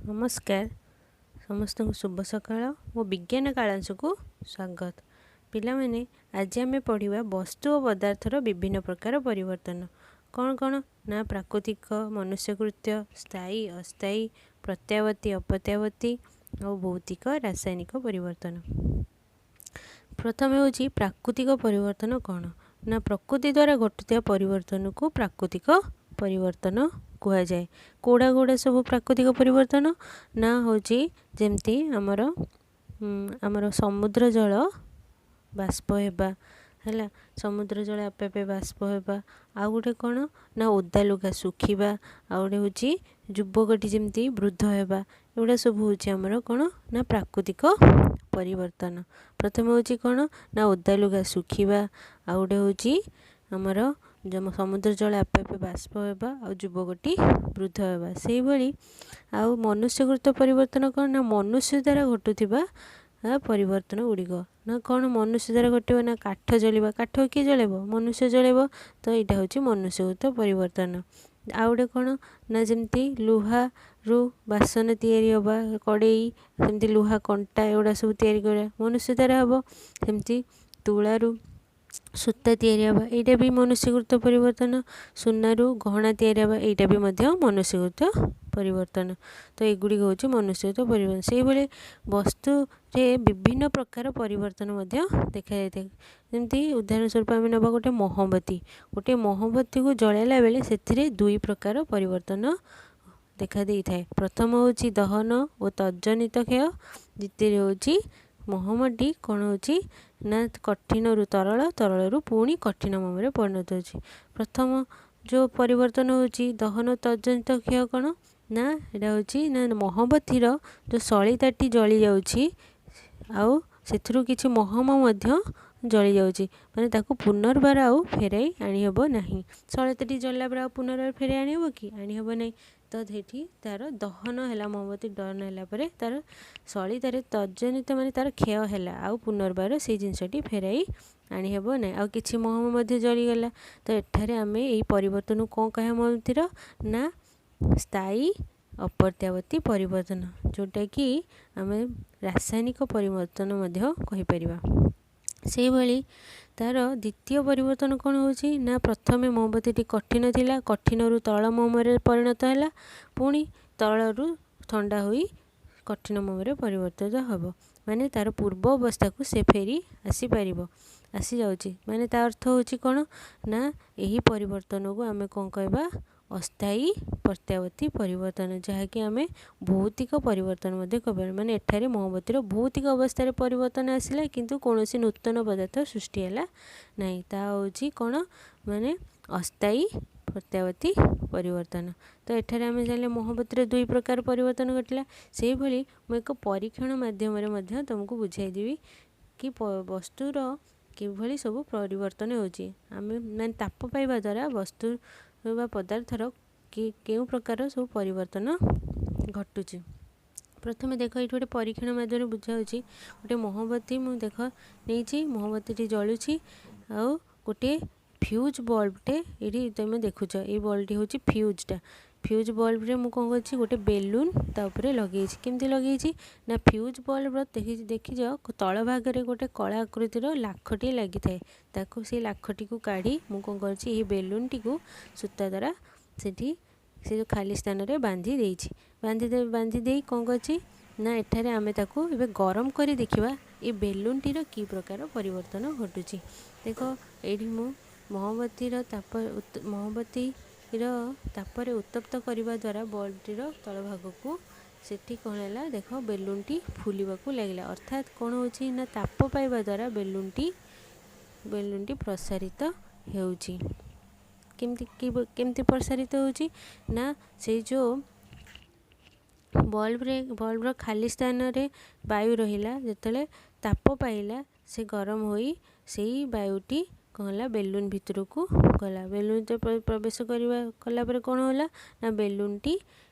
ନମସ୍କାର, ସମସ୍ତଙ୍କୁ ଶୁଭ ସକାଳ। ମୋ ବିଜ୍ଞାନ କାଳାଂଶକୁ ସ୍ୱାଗତ। ପିଲାମାନେ, ଆଜି ଆମେ ପଢ଼ିବା ବସ୍ତୁ ଓ ପଦାର୍ଥର ବିଭିନ୍ନ ପ୍ରକାର ପରିବର୍ତ୍ତନ। କ'ଣ କ'ଣ ନା ପ୍ରାକୃତିକ, ମନୁଷ୍ୟକୃତ୍ୟ, ସ୍ଥାୟୀ, ଅସ୍ଥାୟୀ, ପ୍ରତ୍ୟାବର୍ତ୍ତୀ, ଅପ୍ରତ୍ୟାବର୍ତ୍ତୀ ଆଉ ଭୌତିକ, ରାସାୟନିକ ପରିବର୍ତ୍ତନ। ପ୍ରଥମେ ହେଉଛି ପ୍ରାକୃତିକ ପରିବର୍ତ୍ତନ କ'ଣ ନା ପ୍ରକୃତି ଦ୍ୱାରା ଘଟୁଥିବା ପରିବର୍ତ୍ତନକୁ ପ୍ରାକୃତିକ ପରିବର୍ତ୍ତନ କୁହାଯାଏ। କେଉଁଟା କେଉଁଟା ସବୁ ପ୍ରାକୃତିକ ପରିବର୍ତ୍ତନ ନା ହେଉଛି ଯେମିତି ଆମର ସମୁଦ୍ର ଜଳ ବାଷ୍ପ ହେବା ହେଲା, ସମୁଦ୍ର ଜଳ ଆପେ ଆପେ ବାଷ୍ପ ହେବା। ଆଉ ଗୋଟେ କ'ଣ ନା ଓଦା ଲୁଗା ଶୁଖିବା। ଆଉ ଗୋଟେ ହେଉଛି ଯୁବକଟି ଯେମିତି ବୃଦ୍ଧ ହେବା। ଏଗୁଡ଼ା ସବୁ ହେଉଛି ଆମର କ'ଣ ନା ପ୍ରାକୃତିକ ପରିବର୍ତ୍ତନ। ପ୍ରଥମେ ହେଉଛି କ'ଣ ନା ଓଦା ଲୁଗା ଶୁଖିବା, ଆଉ ଗୋଟେ ହେଉଛି ଆମର ସମୁଦ୍ର ଜଳ ଆପେ ଆପେ ବାଷ୍ପ ହେବା, ଆଉ ଯୁବକଟି ବୃଦ୍ଧ ହେବା। ସେଇଭଳି ଆଉ ମନୁଷ୍ୟକୃତ ପରିବର୍ତ୍ତନ କ'ଣ ନା ମନୁଷ୍ୟ ଦ୍ୱାରା ଘଟୁଥିବା ପରିବର୍ତ୍ତନ ଗୁଡ଼ିକ। ନା କ'ଣ ମନୁଷ୍ୟ ଦ୍ୱାରା ଘଟିବ ନା କାଠ ଜଳିବା। କାଠ କିଏ ଜଳେଇବ? ମନୁଷ୍ୟ ଜଳେଇବ। ତ ଏଇଟା ହେଉଛି ମନୁଷ୍ୟକୃତ ପରିବର୍ତ୍ତନ। ଆଉ ଗୋଟେ କ'ଣ ନା ଯେମିତି ଲୁହାରୁ ବାସନ ତିଆରି ହେବା, କଡ଼େଇ, ସେମିତି ଲୁହା କଣ୍ଟା, ଏଗୁଡ଼ା ସବୁ ତିଆରି କରିବା ମନୁଷ୍ୟ ଦ୍ୱାରା ହେବ। ସେମିତି ତୁଳାରୁ ସୂତା ତିଆରି ହେବା, ଏଇଟା ବି ମନୁଷ୍ୟକୃତ ପରିବର୍ତ୍ତନ। ସୁନାରୁ ଗହଣା ତିଆରି ହେବା, ଏଇଟା ବି ମଧ୍ୟ ମନୁଷ୍ୟକୃତ ପରିବର୍ତ୍ତନ। ତ ଏଗୁଡ଼ିକ ହେଉଛି ମନୁଷ୍ୟକୃତ ପରିବର୍ତ୍ତନ। ସେଇଭଳି ବସ୍ତୁରେ ବିଭିନ୍ନ ପ୍ରକାର ପରିବର୍ତ୍ତନ ମଧ୍ୟ ଦେଖାଯାଇଥାଏ। ଯେମିତି ଉଦାହରଣ ସ୍ୱରୂପ ଆମେ ନେବା ଗୋଟେ ମହମବତୀ। ଗୋଟେ ମହମବତୀକୁ ଜଳାଇଲା ବେଳେ ସେଥିରେ ଦୁଇ ପ୍ରକାର ପରିବର୍ତ୍ତନ ଦେଖାଦେଇଥାଏ। ପ୍ରଥମ ହେଉଛି ଦହନ ଓ ତଜ୍ଜନିତ କ୍ଷୟ। ଦ୍ୱିତୀୟରେ ହେଉଛି ମହମଟି କ'ଣ ହେଉଛି ନା କଠିନରୁ ତରଳ, ତରଳରୁ ପୁଣି କଠିନ ମହମରେ ପରିଣତ ହେଉଛି। ପ୍ରଥମ ଯେଉଁ ପରିବର୍ତ୍ତନ ହେଉଛି ଦହନ ତଜ୍ଜନିତ କ୍ଷୟ କ'ଣ ନା ଏଇଟା ହେଉଛି ନା ମହମବତୀର ଯେଉଁ ସଳିତାଟି ଜଳି ଯାଉଛି ଆଉ ସେଥିରୁ କିଛି ମହମ ମଧ୍ୟ ଜଳି ଯାଉଛି, ମାନେ ତାକୁ ପୁନର୍ବାର ଆଉ ଫେରାଇ ଆଣିହେବ ନାହିଁ। ସଳିତାଟି ଜଳିଲା ପରେ ଆଉ ପୁନର୍ବାର ଫେରାଇ ଆଣିହେବ କି? ଆଣିହେବ ନାହିଁ। ତ ସେଇଠି ତାର ଦହନ ହେଲା, ମହମବତୀ ଦହନ ହେଲା ପରେ ତାର ସଳିତାରେ ତଜ୍ଜନିତ ମାନେ ତାର କ୍ଷୟ ହେଲା, ଆଉ ପୁନର୍ବାର ସେଇ ଜିନିଷଟି ଫେରାଇ ଆଣିହେବ ନାହିଁ, ଆଉ କିଛି ମହମ ମଧ୍ୟ ଜଳିଗଲା। ତ ଏଠାରେ ଆମେ ଏଇ ପରିବର୍ତ୍ତନକୁ କ'ଣ କହିବା ମହମବତୀର ନା ସ୍ଥାୟୀ ଅପ୍ରତ୍ୟାବର୍ତ୍ତୀ ପରିବର୍ତ୍ତନ, ଯେଉଁଟାକି ଆମେ ରାସାୟନିକ ପରିବର୍ତ୍ତନ ମଧ୍ୟ କହିପାରିବା। ସେଇଭଳି ତାର ଦ୍ୱିତୀୟ ପରିବର୍ତ୍ତନ କ'ଣ ହେଉଛି ନା ପ୍ରଥମେ ମହମବତୀଟି କଠିନ ଥିଲା, କଠିନରୁ ତରଳ ମହମରେ ପରିଣତ ହେଲା, ପୁଣି ତରଳରୁ ଥଣ୍ଡା ହୋଇ କଠିନ ମହମରେ ପରିବର୍ତ୍ତିତ ହେବ, ମାନେ ତାର ପୂର୍ବ ଅବସ୍ଥାକୁ ସେ ଫେରି ଆସିପାରିବ, ଆସିଯାଉଛି। ମାନେ ତା ଅର୍ଥ ହେଉଛି କ'ଣ ନା ଏହି ପରିବର୍ତ୍ତନକୁ ଆମେ କ'ଣ କହିବା? ଅସ୍ଥାୟୀ ପ୍ରତ୍ୟାବର୍ତ୍ତୀ ପରିବର୍ତ୍ତନ, ଯାହାକି ଆମେ ଭୌତିକ ପରିବର୍ତ୍ତନ ମଧ୍ୟ କହିପାରିବା। ମାନେ ଏଠାରେ ମହମବତୀର ଭୌତିକ ଅବସ୍ଥାରେ ପରିବର୍ତ୍ତନ ଆସିଲା, କିନ୍ତୁ କୌଣସି ନୂତନ ପଦାର୍ଥ ସୃଷ୍ଟି ହେଲା ନାହିଁ। ତାହା ହେଉଛି କ'ଣ ମାନେ ଅସ୍ଥାୟୀ ପ୍ରତ୍ୟାବର୍ତ୍ତୀ ପରିବର୍ତ୍ତନ। ତ ଏଠାରେ ଆମେ ଜାଣିଲେ ମହମବତୀର ଦୁଇ ପ୍ରକାର ପରିବର୍ତ୍ତନ ଘଟିଲା। ସେଇଭଳି ମୁଁ ଏକ ପରୀକ୍ଷଣ ମାଧ୍ୟମରେ ମଧ୍ୟ ତୁମକୁ ବୁଝାଇଦେବି କି ବସ୍ତୁର କିଭଳି ସବୁ ପରିବର୍ତ୍ତନ ହେଉଛି। ଆମେ ମାନେ ତାପ ପାଇବା ଦ୍ୱାରା ବସ୍ତୁ ବା ପଦାର୍ଥର କି କେଉଁ ପ୍ରକାର ସବୁ ପରିବର୍ତ୍ତନ ଘଟୁଛି। ପ୍ରଥମେ ଦେଖ, ଏଇଠି ଗୋଟେ ପରୀକ୍ଷଣ ମାଧ୍ୟମରେ ବୁଝାଉଛି। ଗୋଟେ ମହମବତୀ ମୁଁ ଦେଖ ନେଇଛି, ମହମବତୀଟି ଜଳୁଛି, ଆଉ ଗୋଟିଏ ଫ୍ୟୁଜ୍ ବଲ୍ବଟେ ଏଇଠି ତୁମେ ଦେଖୁଛ। ଏଇ ବଲ୍ବଟି ହେଉଛି ଫ୍ୟୁଜ୍ଟା। ଫ୍ୟୁଜ୍ ବଲ୍ବରେ ମୁଁ କ'ଣ କରିଛି? ଗୋଟେ ବେଲୁନ୍ ତା ଉପରେ ଲଗେଇଛି। କେମିତି ଲଗେଇଛି ନା ଫ୍ୟୁଜ୍ ବଲ୍ବର ଦେଖିଛ, ତଳ ଭାଗରେ ଗୋଟେ କଳା ଆକୃତିର ଲାଖଟିଏ ଲାଗିଥାଏ। ତାକୁ ସେଇ ଲାଖଟିକୁ କାଢ଼ି ମୁଁ କ'ଣ କରିଛି? ଏହି ବେଲୁନ୍ଟିକୁ ସୂତା ଦ୍ୱାରା ସେଠି ସେ ଯେଉଁ ଖାଲି ସ୍ଥାନରେ ବାନ୍ଧି ଦେଇଛି। ବାନ୍ଧି ଦେଇ କ'ଣ କରିଛି ନା ଏଠାରେ ଆମେ ତାକୁ ଏବେ ଗରମ କରି ଦେଖିବା ଏ ବେଲୁନ୍ଟିର କି ପ୍ରକାର ପରିବର୍ତ୍ତନ ଘଟୁଛି। ଦେଖ, ଏଇଠି ମୁଁ ମହମବତୀର ତାପ ମହମବତୀର ତାପରେ ଉତ୍ତପ୍ତ କରିବା ଦ୍ୱାରା ବଲ୍ବଟିର ତଳ ଭାଗକୁ ସେଠି କ'ଣ ହେଲା? ଦେଖ, ବେଲୁନ୍ଟି ଫୁଲିବାକୁ ଲାଗିଲା। ଅର୍ଥାତ୍ କ'ଣ ହେଉଛି ନା ତାପ ପାଇବା ଦ୍ୱାରା ବେଲୁନ୍ଟି ପ୍ରସାରିତ ହେଉଛି। କେମିତି କେମିତି ପ୍ରସାରିତ ହେଉଛି ନା ସେଇ ଯେଉଁ ବଲ୍ବରେ ବଲ୍ବର ଖାଲି ସ୍ଥାନରେ ବାୟୁ ରହିଲା, ଯେତେବେଳେ ତାପ ପାଇଲା ସେ ଗରମ ହୋଇ ସେଇ ବାୟୁଟି କ'ଣ ହେଲା? ବେଲୁନ୍ ଭିତରକୁ ଗଲା। ବେଲୁନ୍ ଭିତରେ ପ୍ରବେଶ କରିବା କଲା ପରେ କ'ଣ ହେଲା ନା ବେଲୁନ୍ଟି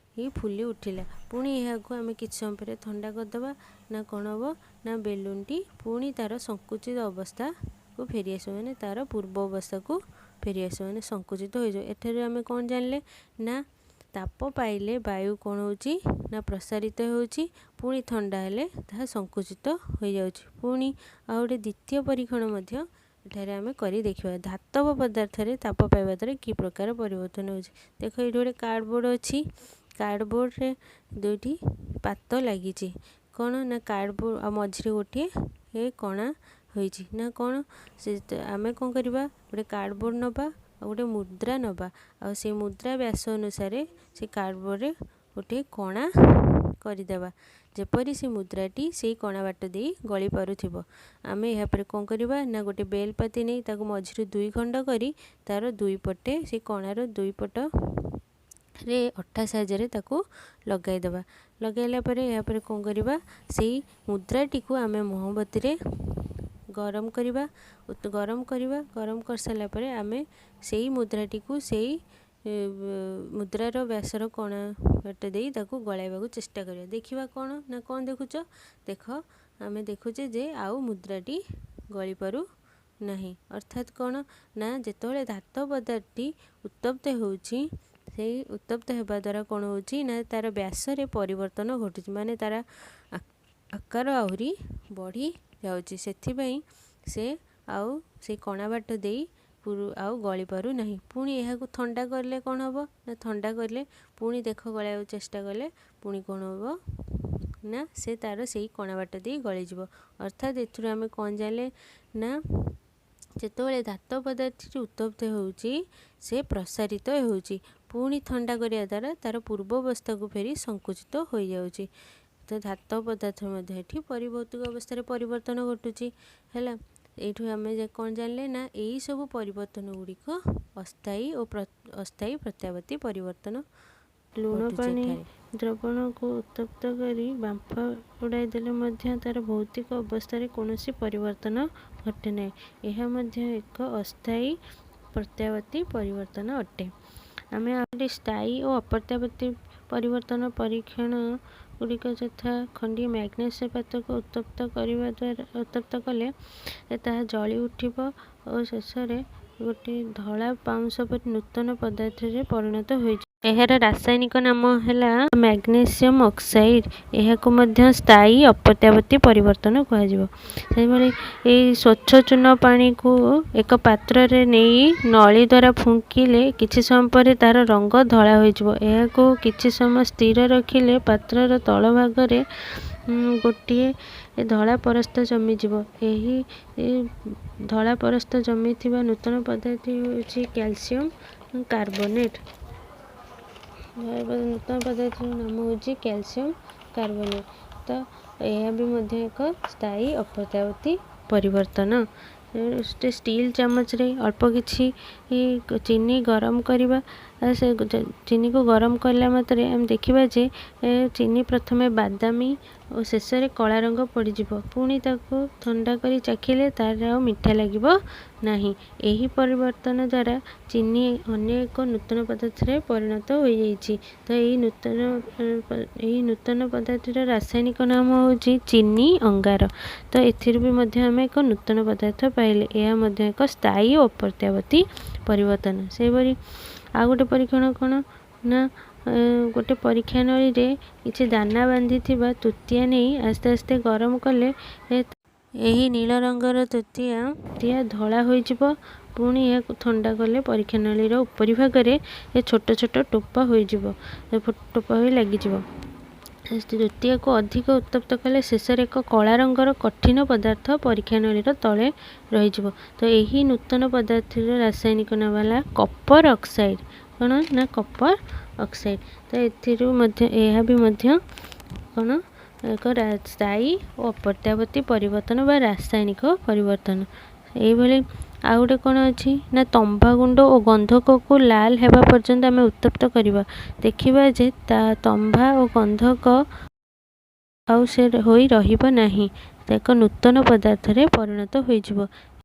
ଫୁଲି ଉଠିଲା। ପୁଣି ଏହାକୁ ଆମେ କିଛି ସମୟ ପରେ ଥଣ୍ଡା କରିଦେବା ନା କ'ଣ ହେବ ନା ବେଲୁନ୍ଟି ପୁଣି ତା'ର ସଂକୁଚିତ ଅବସ୍ଥାକୁ ଫେରି ଆସିବ, ମାନେ ତା'ର ପୂର୍ବ ଅବସ୍ଥାକୁ ଫେରି ଆସିବ, ମାନେ ସଂକୁଚିତ ହୋଇଯିବ। ଏଠାରେ ଆମେ କ'ଣ ଜାଣିଲେ ନା ତାପ ପାଇଲେ ବାୟୁ କ'ଣ ହେଉଛି ନା ପ୍ରସାରିତ ହେଉଛି, ପୁଣି ଥଣ୍ଡା ହେଲେ ତାହା ସଙ୍କୁଚିତ ହୋଇଯାଉଛି। ପୁଣି ଆଉ ଗୋଟେ ଦ୍ୱିତୀୟ ପରୀକ୍ଷଣ ମଧ୍ୟ ଏଠାରେ ଆମେ କରି ଦେଖିବା। ଧାତବ ପଦାର୍ଥରେ ତାପ ପାଇବା ଦ୍ୱାରା କି ପ୍ରକାର ପରିବର୍ତ୍ତନ ହେଉଛି? ଦେଖ, ଏଇଠି ଗୋଟେ କାର୍ଡ଼ବୋର୍ଡ଼ ଅଛି। କାର୍ଡ଼ବୋର୍ଡ଼ରେ ଦୁଇଟି ପାତ ଲାଗିଛି। କ'ଣ ନା କାର୍ଡ଼ବୋର୍ଡ଼ ଆଉ ମଝିରେ ଗୋଟିଏ ଏ କଣା ହୋଇଛି ନା କ'ଣ? ସେ ଆମେ କ'ଣ କରିବା? ଗୋଟେ କାର୍ଡ଼ବୋର୍ଡ଼ ନେବା ଆଉ ଗୋଟେ ମୁଦ୍ରା ନେବା, ଆଉ ସେଇ ମୁଦ୍ରା ବ୍ୟାସ ଅନୁସାରେ ସେ କାର୍ଡ଼ବୋର୍ଡ଼ରେ ଗୋଟିଏ କଣା କରିଦେବା, ଯେପରି ସେ ମୁଦ୍ରାଟି ସେଇ କଣା ବାଟ ଦେଇ ଗଳି ପାରୁଥିବ। ଆମେ ଏହାପରେ କ'ଣ କରିବା ନା ଗୋଟେ ବେଲପାତି ନେଇ ତାକୁ ମଝିରୁ ଦୁଇ ଖଣ୍ଡ କରି ତା'ର ଦୁଇ ପଟେ ସେଇ କଣାର ଦୁଇ ପଟରେ ଅଠା ସାହାଯ୍ୟରେ ତାକୁ ଲଗାଇଦେବା। ଲଗାଇଲା ପରେ ଏହାପରେ କ'ଣ କରିବା? ସେଇ ମୁଦ୍ରାଟିକୁ ଆମେ ମହମବତୀରେ ଗରମ କରିବା, ଗରମ କରିବା। ଗରମ କରିସାରିଲା ପରେ ଆମେ ସେଇ ମୁଦ୍ରାଟିକୁ ସେଇ ମୁଦ୍ରାର ବ୍ୟାସର କଣା ବାଟ ଦେଇ ତାକୁ ଗଳାଇବାକୁ ଚେଷ୍ଟା କରିବା। ଦେଖିବା କ'ଣ ନା କ'ଣ ଦେଖୁଛ? ଦେଖ, ଆମେ ଦେଖୁଛେ ଯେ ଆଉ ମୁଦ୍ରାଟି ଗଳିପାରୁ ନାହିଁ। ଅର୍ଥାତ୍ କ'ଣ ନା ଯେତେବେଳେ ଧାତବ ପଦାର୍ଥଟି ଉତ୍ତପ୍ତ ହେଉଛି, ସେଇ ଉତ୍ତପ୍ତ ହେବା ଦ୍ୱାରା କ'ଣ ହେଉଛି ନା ତା'ର ବ୍ୟାସରେ ପରିବର୍ତ୍ତନ ଘଟୁଛି, ମାନେ ତା'ର ଆକାର ଆହୁରି ବଢ଼ି ଯାଉଛି। ସେଥିପାଇଁ ସେ ଆଉ ସେଇ କଣା ବାଟ ଦେଇ ଆଉ ଗଳି ପାରୁନାହିଁ। ପୁଣି ଏହାକୁ ଥଣ୍ଡା କଲେ କ'ଣ ହେବ ନା ଥଣ୍ଡା କଲେ ପୁଣି ଦେଖ, ଗଳାଇବାକୁ ଚେଷ୍ଟା କଲେ ପୁଣି କ'ଣ ହେବ ନା ସେ ତା'ର ସେଇ କଣା ବାଟ ଦେଇ ଗଳିଯିବ। ଅର୍ଥାତ୍ ଏଥିରୁ ଆମେ କ'ଣ ଜାଣିଲେ ନା ଯେତେବେଳେ ଧାତବ ପଦାର୍ଥଟି ଉତ୍ତପ୍ତ ହେଉଛି, ସେ ପ୍ରସାରିତ ହେଉଛି, ପୁଣି ଥଣ୍ଡା କରିବା ଦ୍ୱାରା ତା'ର ପୂର୍ବ ଅବସ୍ଥାକୁ ଫେରି ସଙ୍କୁଚିତ ହୋଇଯାଉଛି। ତ ଧାତବ ପଦାର୍ଥ ମଧ୍ୟ ଏଠି ପରିଭୌତିକ ଅବସ୍ଥାରେ ପରିବର୍ତ୍ତନ ଘଟୁଛି। ହେଲା, ଏଇଠୁ ଆମେ କ'ଣ ଜାଣିଲେ ନା ଏଇସବୁ ପରିବର୍ତ୍ତନ ଗୁଡ଼ିକ ଅସ୍ଥାୟୀ ଓ ଅସ୍ଥାୟୀ ପ୍ରତ୍ୟାବର୍ତ୍ତୀ ପରିବର୍ତ୍ତନ। ଲୁଣ ପାଣି ଦ୍ରବଣକୁ ଉତ୍ତପ୍ତ କରି ବାମ୍ଫ ଉଡ଼ାଇ ଦେଲେ ମଧ୍ୟ ତା'ର ଭୌତିକ ଅବସ୍ଥାରେ କୌଣସି ପରିବର୍ତ୍ତନ ଘଟେ ନାହିଁ। ଏହା ମଧ୍ୟ ଏକ ଅସ୍ଥାୟୀ ପ୍ରତ୍ୟାବର୍ତ୍ତୀ ପରିବର୍ତ୍ତନ ଅଟେ। ଆମେ ଆହୁରି ସ୍ଥାୟୀ ଓ ଅପ୍ରତ୍ୟାବର୍ତ୍ତୀ ପରିବର୍ତ୍ତନ ପରୀକ୍ଷଣ ଗୁଡ଼ିକ ଯଥା ଖଣ୍ଡିଏ ମ୍ୟାଗ୍ନେସିୟମ୍ ପାତକୁ ଉତ୍ତପ୍ତ କରିବା ଦ୍ୱାରା, ଉତ୍ତପ୍ତ କଲେ ତାହା ଜଳି ଉଠିବ ଓ ଶେଷରେ ଗୋଟିଏ ଧଳା ପାଉଁଶ ପରି ନୂତନ ପଦାର୍ଥରେ ପରିଣତ ହୋଇଯିବ। ଏହାର ରାସାୟନିକ ନାମ ହେଲା ମ୍ୟାଗ୍ନେସିୟମ୍ ଅକ୍ସାଇଡ଼୍। ଏହାକୁ ମଧ୍ୟ ସ୍ଥାୟୀ ଅପ୍ରତ୍ୟାବର୍ତ୍ତୀ ପରିବର୍ତ୍ତନ କୁହାଯିବ। ସେହିଭଳି ଏଇ ସ୍ୱଚ୍ଛ ଚୂନ ପାଣିକୁ ଏକ ପାତ୍ରରେ ନେଇ ନଳୀ ଦ୍ୱାରା ଫୁଙ୍କିଲେ କିଛି ସମୟ ପରେ ତା'ର ରଙ୍ଗ ଧଳା ହୋଇଯିବ। ଏହାକୁ କିଛି ସମୟ ସ୍ଥିର ରଖିଲେ ପାତ୍ରର ତଳ ଭାଗରେ ଗୋଟିଏ ଧଳା ପରସ୍ତ ଜମିଯିବ। ଏହି ଧଳା ପରସ୍ତ ଜମିଥିବା ନୂତନ ପଦାର୍ଥ ହେଉଛି କ୍ୟାଲସିୟମ୍ କାର୍ବୋନେଟ୍। ନୂତନ ପଦାର୍ଥର ନାମ ହେଉଛି କ୍ୟାଲସିୟମ୍ କାର୍ବୋନେଟ୍। ତ ଏହା ବି ମଧ୍ୟ ଏକ ସ୍ଥାୟୀ ଅପ୍ରତ୍ୟାବର୍ତ୍ତୀ ପରିବର୍ତ୍ତନ। ଷ୍ଟିଲ୍ ଚାମଚରେ ଅଳ୍ପ କିଛି ଚିନି ଗରମ କରିବା। ସେ ଚିନିକୁ ଗରମ କଲା ମାତ୍ରେ ଆମେ ଦେଖିବା ଯେ ଚିନି ପ୍ରଥମେ ବାଦାମୀ ଓ ଶେଷରେ କଳା ରଙ୍ଗ ପଡ଼ିଯିବ। ପୁଣି ତାକୁ ଥଣ୍ଡା କରି ଚାଖିଲେ ତାର ଆଉ ମିଠା ଲାଗିବ ନାହିଁ। ଏହି ପରିବର୍ତ୍ତନ ଦ୍ୱାରା ଚିନି ଅନ୍ୟ ଏକ ନୂତନ ପଦାର୍ଥରେ ପରିଣତ ହୋଇଯାଇଛି। ତ ଏହି ନୂତନ ପଦାର୍ଥର ରାସାୟନିକ ନାମ ହେଉଛି ଚିନି ଅଙ୍ଗାର। ତ ଏଥିରୁ ବି ମଧ୍ୟ ଆମେ ଏକ ନୂତନ ପଦାର୍ଥ ପାଇଲେ। ଏହା ମଧ୍ୟ ଏକ ସ୍ଥାୟୀ ଓ ଅପ୍ରତ୍ୟାବର୍ତ୍ତୀ ପରିବର୍ତ୍ତନ। ସେହିପରି ଆଉ ଗୋଟେ ପରୀକ୍ଷଣ କ'ଣ ନା ଗୋଟେ ପରୀକ୍ଷା ନଳୀରେ କିଛି ଦାନା ବାନ୍ଧିଥିବା ତୁତିଆ ନେଇ ଆସ୍ତେ ଆସ୍ତେ ଗରମ କଲେ ଏହି ନୀଳ ରଙ୍ଗର ତୁତିଆ ଧଳା ହୋଇଯିବ। ପୁଣି ଏହାକୁ ଥଣ୍ଡା କଲେ ପରୀକ୍ଷା ନଳୀର ଉପରି ଭାଗରେ ଛୋଟ ଛୋଟ ଟୋପା ହୋଇଯିବ, ଟୋପା ହୋଇ ଲାଗିଯିବ। ତୁତିଆକୁ ଅଧିକ ଉତ୍ତପ୍ତ କଲେ ଶେଷରେ ଏକ କଳା ରଙ୍ଗର କଠିନ ପଦାର୍ଥ ପରୀକ୍ଷା ନଳୀର ତଳେ ରହିଯିବ। ତ ଏହି ନୂତନ ପଦାର୍ଥର ରାସାୟନିକ ନାମ ହେଲା କପର ଅକ୍ସାଇଡ଼୍। କ'ଣ ନା କପର ଅକ୍ସାଇଡ଼୍। ତ ଏଥିରୁ ମଧ୍ୟ ଏହା ବି ମଧ୍ୟ କ'ଣ ଏକ ସ୍ଥାୟୀ ଓ ଅପ୍ରତ୍ୟାବର୍ତ୍ତୀ ପରିବର୍ତ୍ତନ ବା ରାସାୟନିକ ପରିବର୍ତ୍ତନ। ଏଇଭଳି ଆଉ ଗୋଟେ କ'ଣ ଅଛି ନା ତମ୍ବା ଗୁଣ୍ଡ ଓ ଗନ୍ଧକକୁ ଲାଲ ହେବା ପର୍ଯ୍ୟନ୍ତ ଆମେ ଉତ୍ତପ୍ତ କରିବା। ଦେଖିବା ଯେ ତା ତମ୍ବା ଓ ଗନ୍ଧକ ଆଉ ସେ ହୋଇ ରହିବ ନାହିଁ, ଏକ ନୂତନ ପଦାର୍ଥରେ ପରିଣତ ହୋଇଯିବ।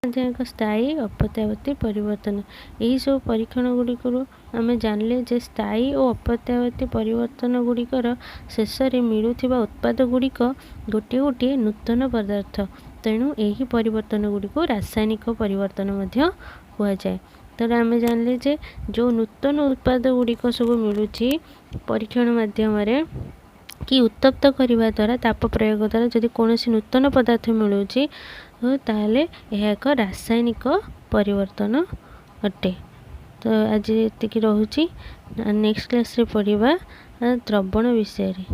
ମଧ୍ୟ ଏକ ସ୍ଥାୟୀ ଅପ୍ରତ୍ୟାବର୍ତ୍ତୀ ପରିବର୍ତ୍ତନ। ଏହିସବୁ ପରୀକ୍ଷଣ ଗୁଡ଼ିକରୁ ଆମେ ଜାଣିଲେ ଯେ ସ୍ଥାୟୀ ଓ ଅପ୍ରତ୍ୟାବର୍ତ୍ତୀ ପରିବର୍ତ୍ତନ ଗୁଡ଼ିକର ଶେଷରେ ମିଳୁଥିବା ଉତ୍ପାଦ ଗୁଡ଼ିକ ଗୋଟିଏ ଗୋଟିଏ ନୂତନ ପଦାର୍ଥ। ତେଣୁ ଏହି ପରିବର୍ତ୍ତନ ଗୁଡ଼ିକୁ ରାସାୟନିକ ପରିବର୍ତ୍ତନ ମଧ୍ୟ କୁହାଯାଏ। ତ ତାହେଲେ ଆମେ ଜାଣିଲେ ଯେ ଯେଉଁ ନୂତନ ଉତ୍ପାଦ ଗୁଡ଼ିକ ସବୁ ମିଳୁଛି ପରୀକ୍ଷଣ ମାଧ୍ୟମରେ କି ଉତ୍ତପ୍ତ କରିବା ଦ୍ୱାରା, ତାପ ପ୍ରୟୋଗ ଦ୍ୱାରା ଯଦି କୌଣସି ନୂତନ ପଦାର୍ଥ ମିଳୁଛି, ତାହେଲେ ଏହା ଏକ ରାସାୟନିକ ପରିବର୍ତ୍ତନ ଅଟେ। ତ ଆଜି ଏତିକି ରହୁଛି। ନେକ୍ସଟ କ୍ଲାସ୍ରେ ପଢ଼ିବା ଦ୍ରବଣ ବିଷୟରେ।